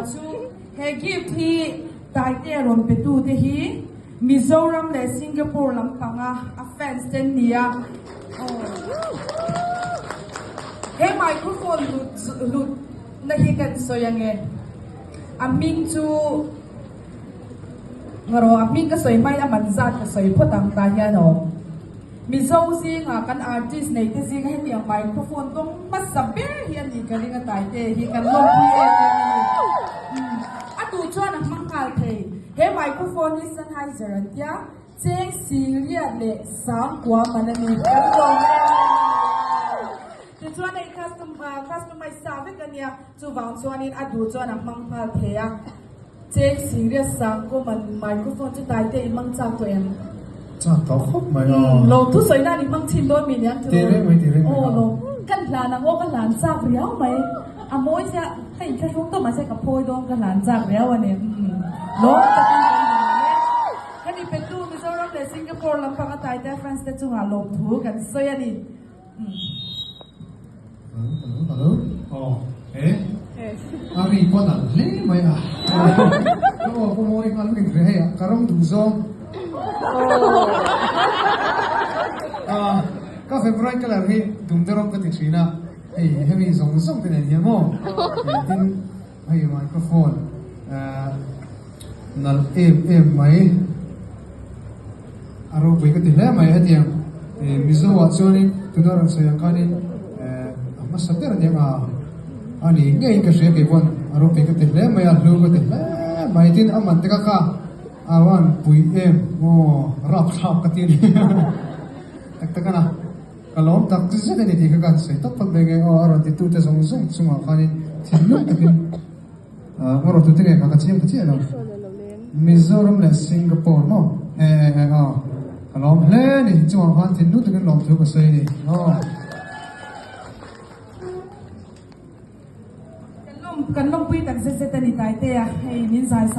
chu he gift hi Taitea rawn pe tu te hi Mizoram leh Singapore lampanga a fans te an ni a. He microphone hlut hlut na hi kan sawi ange. A hming chu Ngarawh a hming ka sawi hmain a man zat ka sawi phawt ang tah hian aw. Mizo zinga kan artist nei te zinga hetiang microphone dawng hmasa ber hi a nih ka ring a Taite hi kan lawmpui em em a ni. A duh chuan a hmang nghal thei. He microphone hi Sennheiser an tia, cheng singriat leh sangkua man a ni. Kan lawm em em a ni. Tichuan hei custom customize sa vek a nia, chuvang chuanin a duh chuan a hmang nghal thei a. Cheng serious sang common microphone chu taite i hmang chak tawh em? Chak tawh khawp mai aw. Lo thusawi nan i hmang chhin dawn mi niang chu. Ti reng mai ti reng mai. Aw lo kan hlan ang aw ka hlan chak riau mai. A mawi sia ka inthlahrung tawh mahse ka phawi dawn ka hlan chak riau a ni. Lawm takin kan hlan e. Ka ni petu Mizoram leh Singapore lampanga Taitea fans te chungah lawmthu kan sawi a ni. Hello, aw, he, a ri pawn an hle mai a, ka aw ka mawi nghal vek ve hei a, ka rawng duh zawng, ah, ka favourite colour hi dumte rawng ka ti thin a, hei hemi zawng zawng te nen hian maw, tin hei microphone, ah, nalh em em mai. A ropui ka ti hle mai hetiang Mizo ah chuanin tuna rawn sawi ang khanin a hmasa ber aniang a a ni ngeiin ka hria kei pawn a ropui ka ti hle mai a hlu ka ti hle mai tin a man te kha kha a van pui em aw rapthlak ka ti a ni tak tak a na ka lawm tak zet a ni tih kha ka han sawi tawp tawp mai nge aw a rawn ti tute zawng zawng chungah khanin thinlung takin Ngarawh tute nge kha ka chiang ta chiah lo. Mizoram leh Singapore maw? E e e aw. Ka lawm hle a ni. Chungah khan thinlung takin lawm thu ka sawi a ni. Aw. Kan lawm kan lawmpui tak zet zet a ni Taitea hei min zai sak.